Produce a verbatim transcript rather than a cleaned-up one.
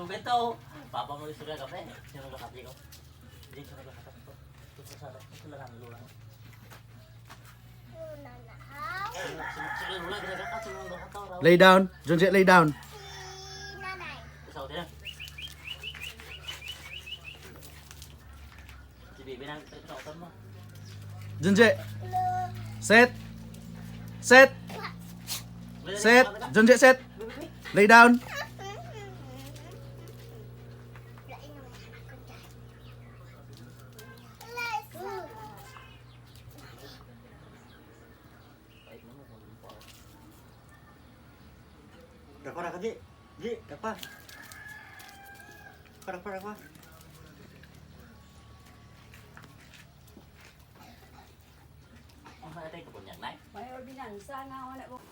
Beto, papa mo istorya kami. Sino ka kati ko? Hindi, sino ka kati ko? Ito sa, ito lang ang lula. Lay down. Junji, lay down. Sa hotel. Si Bibi nang pinautan mo. Junji. Set. Set. Set. Junji, set. Lay down. Dako na ka, Ji. Ji, dako. Dako, dako, dako. Ang mga tayo ko niya, Nay? May ordinansa nga wala mo.